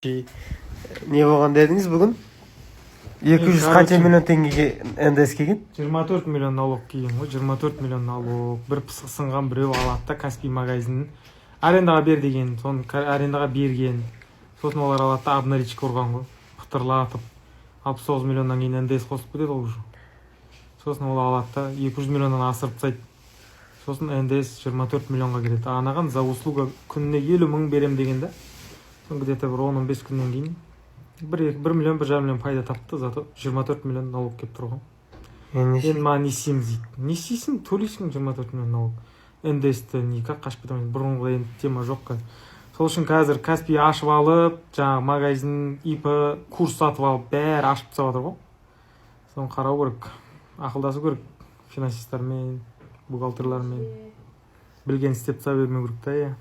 Не болған дедіңіз бүгін? 200 Короче, қанша миллион теңгеге НДС келген? 24 миллион налог келген ғой, 24 миллион налог. Бір пысық сынған біреу алады да, Каспий магазинін арендаға бер деген, соны арендаға берген. Сосын олар алады да, обналичка ұрған ғой пытырлатып. 69 миллионнан кейін НДС қосылып кетеді ғой уже. Сосын ол алады да, 200 миллионнан асырып тастайды. Сосын НДС 24 миллионға келеді. А анаған за услуга күніне 50 000 берем деген да. Сосын где то бір 10-15 күннен кейін бір екі, 1 миллион, 1,5 миллион пайда тапты, зато 24 миллион налог келіп тұр ғой. Енді Енді маған не істейміз дейді. Не істейсің? Төлейсің 24 миллион налог. НДС-ті никак қашып кете алмайсың, бұрынғы енді тема жоқ қазір. Сол үшін қазір Каспий ашып алып, жаңағы магазин, ИП, курс сатып алып, бәрі ашып тастап жатыр ғой. Соны қарау керек, ақылдасу керек финансисттармен, бухгалтерлармен. Білген істеп тастай бермеу керек та, иә.